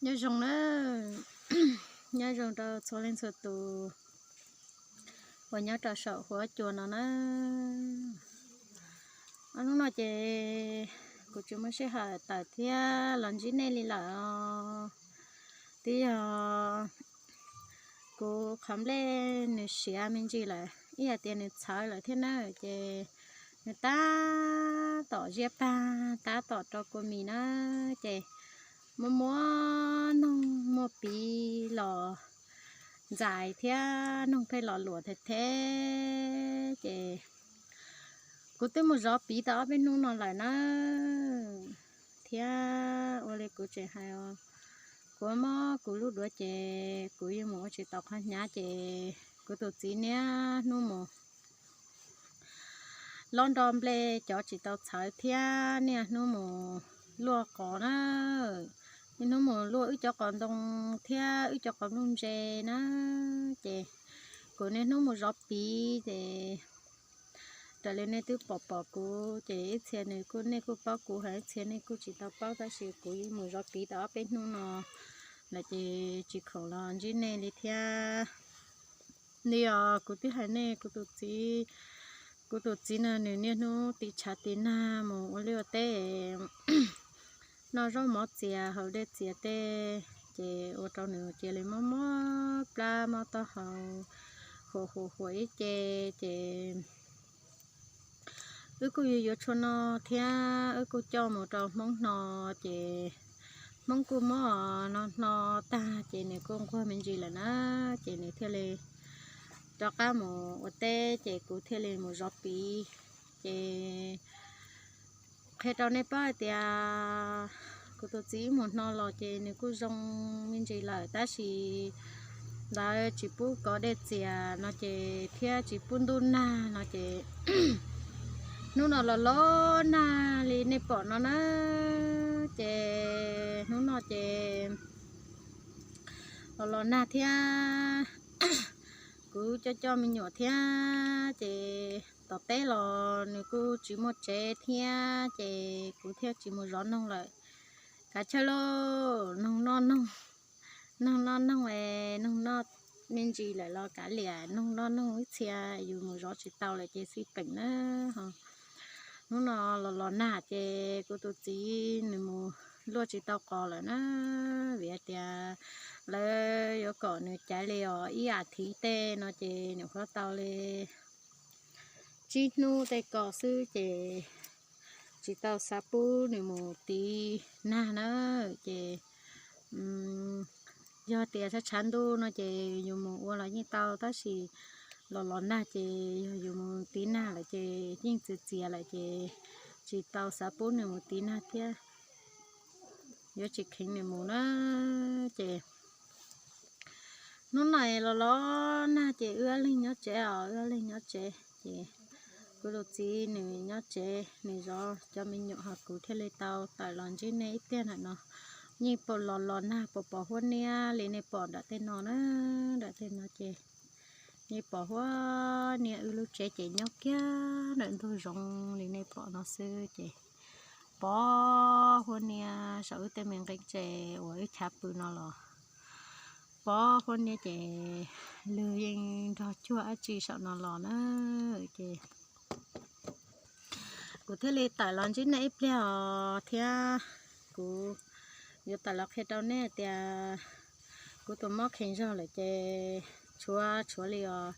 Nyob zoo na, nyob zoo rau txhua leej txhua tus uas nyob rau saum huab cua no na. Hnub no ces kuv tsis muaj sij hawm tawm thiab los ntsib nej li lawm os. Twb yog kuv qhov nplej nws siav me ntsis lawm, ib yam tias nws txhawv lawm thiab na, ces nws tab tom ziab pag tab tom rau kua mis na, ces muaj muaj noog muaj piv los ntxais thiab noog pheej los luam thiab thiab, ces kuv twb mus zov piv tau ob peb hnub no lawm na, thiab ua li kuv tseem hais, kuv mob kuv lub duav ces kuv yeej mus ua tsis tau qhov hnyav, ces kuv tus txiv niaj hnub mus lob nro nplej cov tsis tau txhawv thiab niaj hnub mus luaj qos na, niaj hnub mus luaj wb cov qos ntoo thiab wb cov qos nplooj ntse na, ces kuv niaj hnub mus zov piv ces raws li nej twb pom pom kuv ces ib txhia nws kuj, nej kuj paub kuv, ho ib txhia nej kuj tsis tau paub, tab sis kuv yeej mus zov piv tau ob peb hnub no lawm ces tsis khoom los ntsib nej li thiab. Li os, kuv twb hais nej, kuv tus txiv, kuv tus txiv no nws niaj hnub tiv tshav tiv nag mus ua liaj ua teb, noj zaub mov txias haus dej txias tej, ces ua rau nws cia li mob mob plab mob taub hau, huam huam huam ib ce, ces wb kuj yuav yuav tshuaj no thiab wb kuj coj mus rau Hmoob hno, ces Hmoob kuj muab no hno tag ces nws kuj nquag me ntsis lawm na, ces nws thiaj li rov qab mus ua teb, ces kuv thiaj li mus zov piv. Ces qhia rau nej paub hais tias kuv tus txiv mus hno los ces nws kuj zoo me ntsis lawm, tab sis ntawd tsis pub kov dej txias no ces thiab tsis pub ntub nag no ces hnub no los los nag li nej pom no na, ces hnub no ces los los nag thiab, kuv coj coj me nyuam thiab, ces tom teb los nws kuj tsis muaj tsev thiab, ces kuv thiaj tsis mus zov noog lawm. Kav tsij lauj, noog noj noog, noog noj noog es noog noj me ntsis lawm los kav liam, noog noj noog ib txhia yus mus zov tsis tau lawm ces xij peem na. Hnub no los los nag ces kuv tus txiv nws mus luaj tsis tau qos lawm na, vim hais tias lawv yuav kom nws caiv li os ib as thiv tej no ces nyuam qhuav tau li tsib hnub tej ko xwb ces tsis tau xav pub nws mus tiv nag na, ces yog tias tshav tshav ntuj no ces yus mus ua los yeej tau, tab sis los los nag ces yog yus mus tiv nag lawm ces yeej txias txias lawm ces tsis tau xav pub nws mus tiv nag thiab, yuav tsis kheev nws mus na. Ces hnub no los los nag ces wb ob leeg nyob tsev os, wb ob leeg nyob tsev ces kuv tus txiv nws nyob tsev nws zov cov me nyuam, ho kuv thiaj li tau tawm los ntsib nej ib pliag ntawm no. Yeej pom los los nag pom pom huab niab li nej pom nram tej no na, nram tej no ces yeej pom huab niab, wb lub tsev ces nyob kiag ntawm ntug zoov li nej pom no xwb ces pom huab niab saum wb tej me nqe tsev uas wb chav pw no los pom huab niab ces lwg yeej nrog cuag dab tsi saum no los na. Ces kuv thiaj li tawm los ntsib nej ib pliag os, thiab kuv yuav tawm los qhia rau nej tias kuv tus mob kheev zog lawm ces tshuav tshuav li os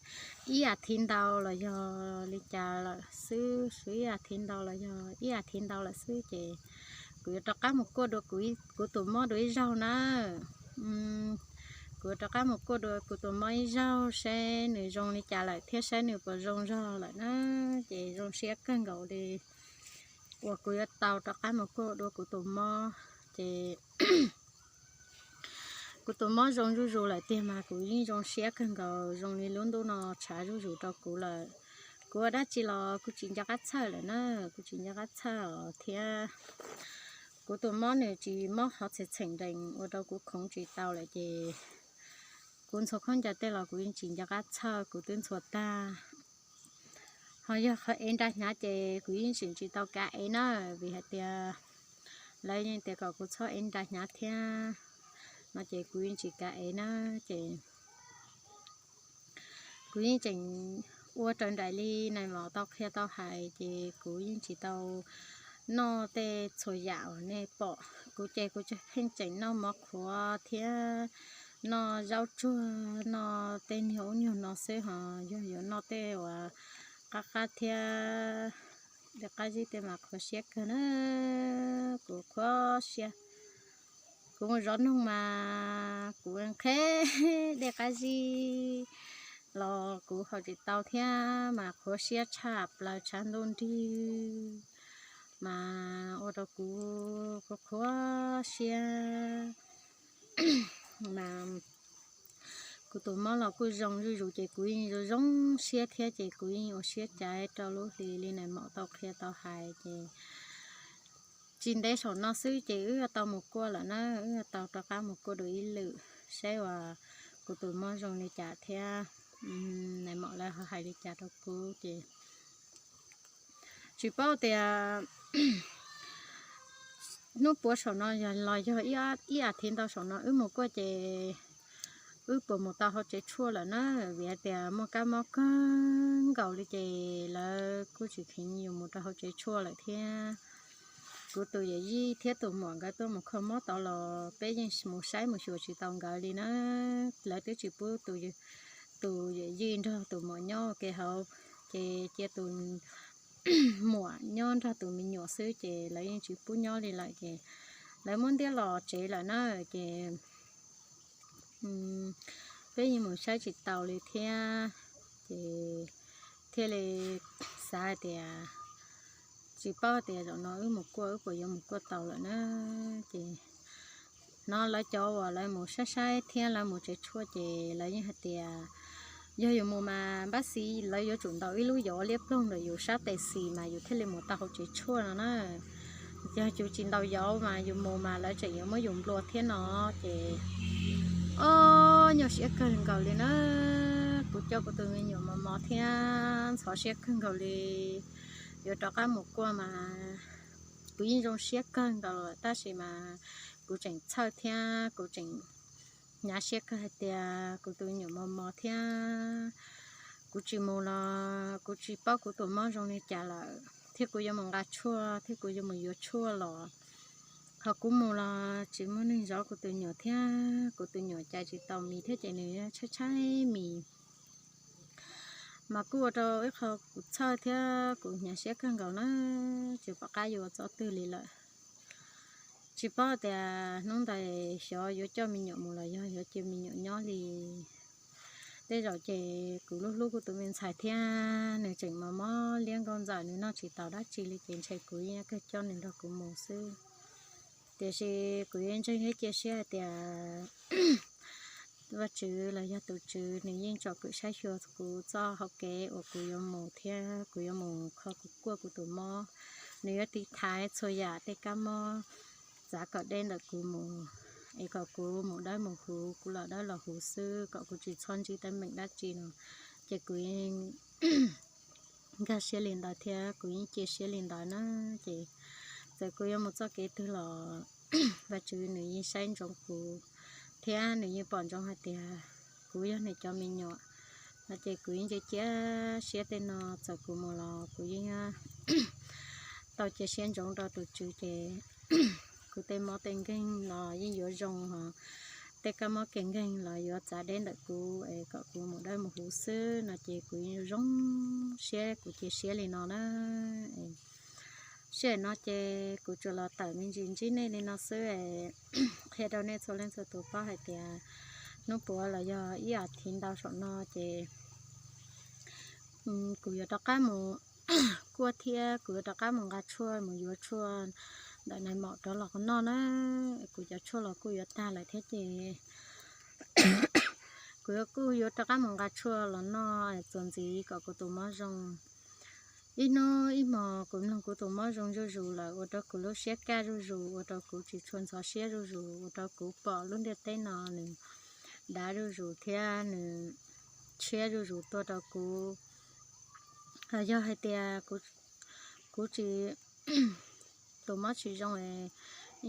ib as thiv ntau los yog li cas lawm xwb, tshuav ib as thiv ntau los yog ib as thiv ntau lawm xwb ces kuv yuav rov qab mus kuaj dua kuv tus mob dua ib zaug na. Kuv yuav rov qab mus kuaj dua kuv tus mob ib zaug seb nws zoo li cas lawm thiab seb nws puas zoo zog lawm na. Ces zoo siab kawg nkaus li uas kuv yuav tau rov qab mus kuaj dua kuv tus mob ces kuv tus mob zoo zuj zus lawm tiag mas kuv yeej zoo siab kawg nkaus, zoo li lub ntuj no tshav zuj zus rau kuv lawm. Kuv ua dab tsi los kuv tsis nco qab txhawj lawm na, kuv tsis nco qab txhawj os thiab. Kuv tus mob nws tsis mob qhov txheem txheem nrees ua rau kuv khoov tsis tau lawm ces kuv ntxhua khaub ncaws tej los kuv yeej tsis nco qab txhawj, kuv twb ntxhua tag. Ho yog qhov ev nra hnyav ces kuv yeej tseem tsis tau kav ev na, vim hais tias lawv yeej tias kom kuv txhob ev nra hnyav thiab. no ces kuv yeej tsis kam ev na, ces kuv yeej tseem ua raws nraim li nais mom tau qhia tau hais, ces kuv yeej tsis tau noj tej txhua yam uas nej pom. Kuv ces kuv pheej tseem noj mov qhuav thiab noj zaub tsuag, noj tej niag ub nyuag no xwb, ho yog yuav noj tej uas qab qab thiab dej qab zib tej mas qhuav siab kawg na. Kuv qhuav siab. Kuv mus zov noog mas kuv nqhis dej qab zib los kuv haus tsis tau thiab mas qhuav siab tshaj plaws tshav ntuj nrig, mas ua rau kuv qhuav qhuav siab. Mas kuv tus mob los kuj zoo zuj zus ces kuv yeej zoo zoo siab thiab, ces kuv yeej ua siab caiv rau lub hli li nais mom tau qhia tau hais, ces tsis ntev saum no xwb ces wb yuav tau mus kuaj lawm na, wb yuav tau rov qab mus kuaj dua ib lwm saib uas kuv tus mob zoo li cas thiab nais mom lawv ho hais li cas rau kuv ces tsis paub tias hnub puav saum no los yog ib as thiv ntau saum no wb mus kuaj ces wb puas mus tau hauv tsev tshuaj lawm na, vim hais tias muaj kab mob kawg nkaus li ces lawv kuj tsis kheev yus mus rau hauv tsev tshuaj lawm thiab. Kuv tus yawm yij thiab tus muam nkawd tuaj mus kho mob tod los peb yeej mus saib mus xyuas tsis tau nkawd li na. Lawv twb tsis pub tus yawm yij nrog tus muam nyob ua ke hauv, ces cia tus muam nyob nrog tus me nyuam xwb ces lawv yeej tsis pub nyob li lawm ces lawv muab ntiab los tsev lawm na, ces peb yeej mus saib tsis taus li thiab, ces thiaj li xav hais tias tsis paub tias zaum no wb mus kuaj wb puas yuav mus kuaj tau lawm na. Ces no lawv cov uas lawv mus saib saib thiab lawv mus tsev tshuaj ces lawv yeej hais tias yog yus mus mas npab xis lawv yuav tsum ntaus ib lub yov liab ploog ntawm yus sab tes xis mas yus thiaj li mus tau hauv tsev tshuaj no na. Yog yus tsis ntaus yov mas yus mus mas lawv tseem yuav muab yus nplua thiab no, ces o, nyuaj siab kawg nkaus li na. Kuv coj kuv tus me nyuam mos mos thiab ntxhov siab kawg nkaus li. Yuav rov qab mus kuaj mas kuv yeej zoo siab kawg nkaus lawm tab sis mas kuv tseem txhawj thiab kuv tseem hnyav siab kawg hais tias kuv tus me nyuam mos mos thiab kuv tsis mus los kuv tsis paub kuv tus mob zoo li cas lawm thiab kuv yuav mus nqa tshuaj thiab kuv yuav mus yuav tshuaj los ho kuv mus los tsis muaj neeg zov kuv tus me nyuam thiab kuv tus me nyuam cais tsis tau mis thiab ces nws tshaib tshaib mis. Mas kuj ua rau ib qho kuv txhawj thiab kuv hnyav siab kawg nkaus na, tsis pom qab yuav ua txoj twg li lawm. Tsis paub tias hnub ntawd xyov yuav coj me nyuam mus los yog yuav cia me nyuam nyob li. Tej zaum ces kuv lub hlub kuv tus me ntxhais thiab nws tseem mos mos liab nkauj ntxawm nws noj tsis taus dab tsi li ces ntshe kuv yeej kawg coj nws nrog kuv mus xwb. Tiam sis kuv yeej ntseeg thiab cia siab hais tias Vajtswv los yog tus Tswv nws yeej tsom kwm saib xyuas kuv txoj hau kev uas kuv yuav mus thiab kuv yuav mus kho kuv kuaj kuv tus mob. Nws yuav tiv thaiv txhua yam tej kab mob txav kom deb ntawm kuv mus, es kom kuv mus dawb mus huv, kuv los dawb los huv xwb, kom kuv tsis txhob ntsib teeb meem dab tsi no. Ces kuv yeej nkag siab li ntawd thiab kuv yeej cia siab li ntawd na. Ces txawm kuv yuav mus txoj kev twg los Vajtswv nws yeej saib ntsoov kuv thiab nws yeej pom ntsoov hais tias kuv yog nws cov me nyuam no ces kuv yeej cia cia siab tej no. Txawm kuv mus los kuv yeej tau cia siab ntsoov rau tus Tswv ces kuv tej mob tej nkeeg los yeej yuav zoo, tej kab mob kev nkeeg los yuav txav deb ntawm kuv es kom kuv mus dawb mus huv xwb no ces kuv yeej zoo siab kuv cia siab li no na. Sij hawm no ces kuv tsuas los tawm me ntsis ntsib nej li no xwb, qhia rau nej txhua leej txhua tus paub hais tias hnub puav los yog ib as thiv ntau saum no ces kuv yuav rov qab mus kuaj thiab kuv yuav rov qab mus nqa tshuaj mus yuav tshuaj ntawm nais maum rov los noj na. Kuv cov tshuaj los kuj yuav tag lawm thiab ces kuv yuav kuj yuav rov qab mus nqa tshuaj los noj txuas ntxiv kom kuv tus mob zoo. Ib hnub ib hmos kuv mloog kuv tus mob zoo zuj zus lawm ua rau kuv lub siab kaj zuj zus, ua rau kuv tsis tshua ntxhov siab zuj zus, ua rau kuv pom lub ntiaj teb no nws dav zuj zus thiab nws tshiab zuj zus tuaj rau kuv. Yog hais tias kuv tsis, tus mob tsis zoo es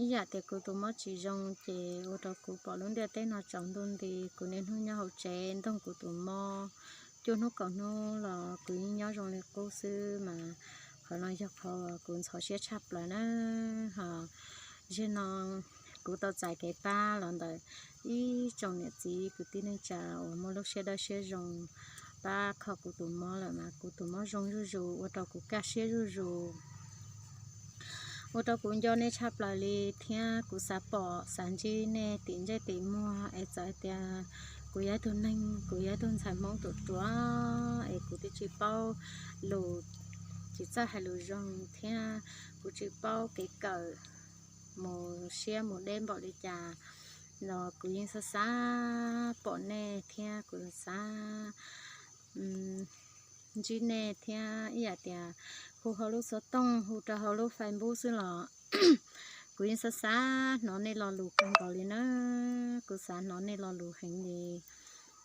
Ib yam tias kuv tus mob tsis zoo ces ua rau kuv pom lub ntiaj teb no tsaus ntuj nti, kuv niaj hnub nyob hauv tsev ntoog kuv tus mob. Cuaj hnub kaum hnub los kuv yeej nyob zoo li qub xwb mas qhov no yog qhov kuv ntxhov siab tshaj plaws na. Ho zaum no kuv tau txais kev pab los ntawm ib tsoom niam txiv kwv tij neej tsa uas muaj lub siab dawb siab zoo pab kho kuv tus mob lawm mas kuv tus mob zoo zuj zus, ua rau kuv kaj siab zuj zus, ua rau kuv nco nej tshaj plaws li thiab kuv xav pom xav ntsib nej tim ntsej tim muag es txawm tias kuv yog ib tug neeg, kuv yog ib tug ntxhais Hmoob ruam ruam es kuv twb tsis paub lus, tsis txawj hais lus zoo thiab kuv tsis paub kev kawm mus siab mus deb npaum li cas los kuv yeej xav xav pom nej thiab kuv xav ntsib nej thiab ib yam tias hu hauv lub xov tooj, hu rau hauv lub Facebook xwb los kuv yeej xav xav hnov nej lo lus kawg nkaus li na. Kuv xav hnov nej lo lus heev li,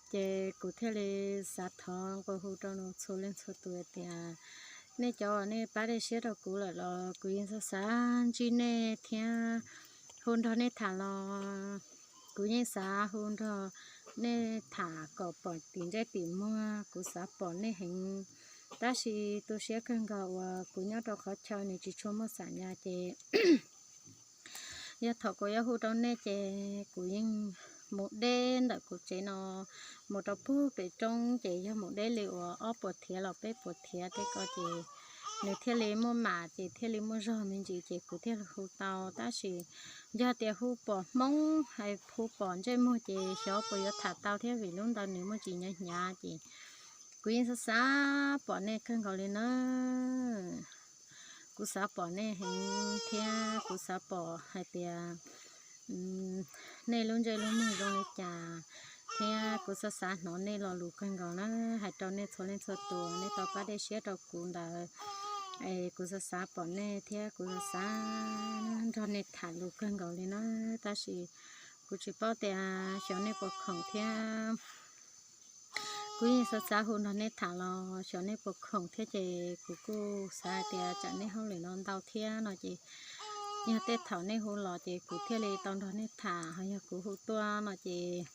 ces kuv thiaj li xav thov nqua hu rau txhua leej txhua tus tias nej cov uas nej pab dej siab rau kuv lawm los kuv yeej xav xav ntsib nej thiab hu nrog nej tham los kuv yeej xav hu nrog nej tham kom pom tim ntsej tim muag, kuv xav pom nej heev. Tab sis tu siab kawg nkaus uas kuv nyob rau qhov chaw nws tsis tshua muaj xam nyas ces yog thaum kuv yuav hu rau nej ces kuv yeej mus deb ntawm kuv tsev no mus rau pug pem roob ces yog mus deb li uas ob puas thiav los peb puas thiav tej ko ces nws thiaj li muaj mam ces thiaj li muaj zog me ntsis ces kuv thiaj li hu tau. Tab sis yog tias hu pom Hmoob hais hu pom ntsej muag ces xyov puas yuav tham tau thiab vim lub ntawd nws muaj tsis hnyav hnyav ces kuv yeej xav xav pom nej kawg nkaus li na. Kuv xav pom nej heev thiab kuv xav pom hais tias nej lub ntsej lub muag zoo li cas thiab kuv xav xav hnov nej lo lus kawg nkaus na. Hais rau nej txhua leej txhua tus nej tau pab dej siab rau kuv ntawd es kuv xav xav pom nej thiab kuv xav xav nrog nej tham lus kawg nkaus li na. Tab sis kuv tsis paub tias xyov nej puas khoom thiab kuv yeej xav xav hu nrog nej tham los xyov nej puas khoom thiab ces kuv kuj xav hais tias tsam nej hauj lwm no ntau thiab no ces yog tej thaum nej hu los ces kuv thiaj li tau nrog nej tham, ho yog kuv hu tuaj no ces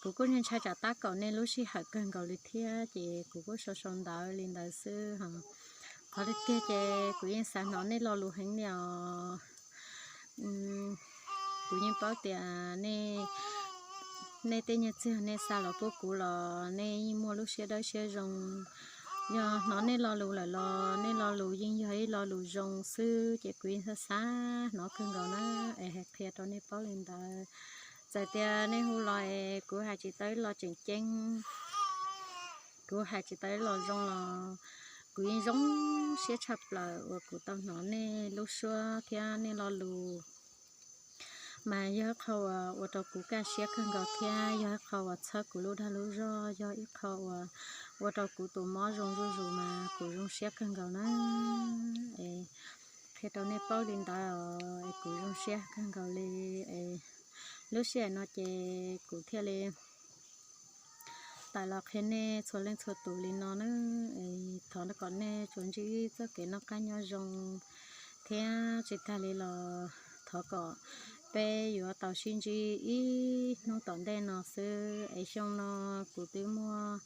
kuv kuj ntshai tsam tab kaum nej lub sij hawm kawg nkaus li thiab ces kuv kuj sau sau ntawv li ntawd xwb. Qhov tiag tiag ces kuv yeej xav hnov nej lo lus heev li os. Kuv yeej paub tias nej tej nyuag txiag nej xa los pub kuv los nej yeej muaj lub siab dawb siab zoo. Yog hnov nej lo lus lawm los nej lo lus yeej yog ib lo lus zoo xwb ces kuv yeej xav xav hnov kawg nkaus na, es hais qhia rau nej paub li ntawd. Txawm tias nej hu los es kuv hais tsis tau ib lo tseem ceeb, kuv hais tsis tau ib lo zoo los kuv yeej zoo siab tshaj plaws uas kuv tau hnov nej lub suab thiab nej lo lus. Mas yog ib qho uas ua rau kuv kaj siab kawg nkaus thiab yog ib qho uas txhawb kuv lub dag lub zog, yog ib qho uas ua rau kuv tus mob zoo zuj zus mas kuv zoo siab kawg nkaus na. Es qhia rau nej paub li ntawd es kuv zoo siab kawg nkaus li. Es lub sij hawm no ces kuv thiaj li tawm los qhia nej txhua leej txhua tus li no na. Thov kom nej tsuas ntsib txoj kev noj qab nyob zoo thiab tsis tag li los thov kom peb yuav tau sib ntsib ib hnub tom ntej no xwb. Es xyoo no kuv twb muaj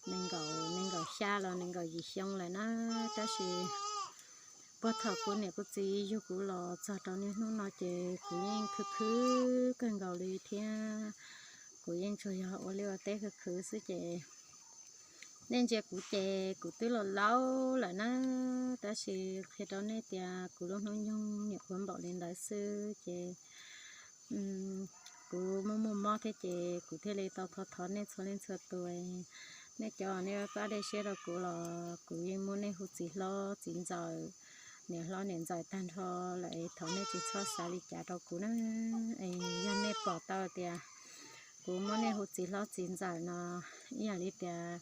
nees nkaum, nees nkaum xya los nees nkaum yim xyoo lawm na, tab sis puag thaum kuv niam kuv txiv yug kuv los txog rau niaj hnub no ces kuv yeej khwv khwv kawg nkaus li thiab kuv yeej tsuas yog ua liaj ua teb khwv khwv xwb ces nej ntsia kuv ces kuv twb los laus lawm na, tab sis qhia rau nej tias kuv lub hnub nyoog nyuam qhuav npaum li ntawd xwb ces kuv muaj muaj mob thiab ces kuv thiaj li tau thov thov nej txhua leej txhua tus, nej cov nej pab dej siab rau kuv los kuv yeej muab nej hu txiv hlob txiv ntxawm, niam hlob niam ntxawm tag nrho lawm, thov nej tsis txhob xav li cas rau kuv na. Yog nej pom tau tias kuv muab nej hu txiv hlob txiv ntxawm no ib yam li tias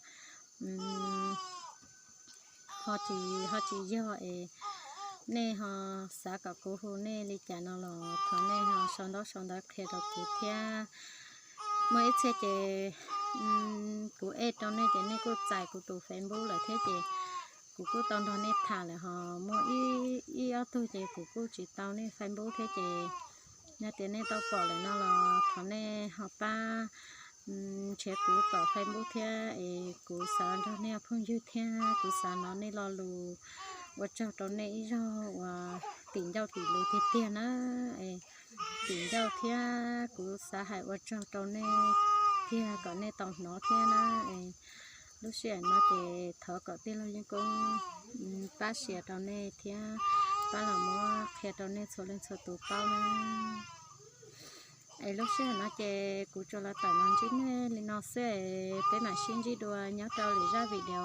ho tsis, ho tsis yog es nej ho xav kom kuv hu nej li cas no los thov nej ho sau ntaub sau ntawv qhia rau kuv thiab. Muaj ib txhia ces kuv add rau nej ces nej kuj txais kuv tus Facebook lawm thiab ces Kuv kuj tau nrog nej tham lawm ho muaj ib ib ob tug ces kuv kuj tsis tau nej Facebook thiab ces yog tias nej tau pom lawm no los thov nej ho pab nrhiav kuv tom Facebook thiab es kuv xav nrog nej ua phooj ywg thiab kuv xav hnov nej lo lus. Ua tsaug rau nej ib zaug uas tim ncauj tim lus tiag tiag na. Tim ncauj thiab kuv xav hais ua tsaug rau nej tiag kom nej tau hnov thiab na. Lub sij hawm no ces thov kom tij laug Yeej Koob pab share rau nej thiab pab los muab qhia rau nej txhua leej txhua tus paub na. Es lub sij hawm no ces kuv tsuas los tawm los ntsib nej li no xwb es peb mam sib ntsib dua nyob rau lwm zaj video.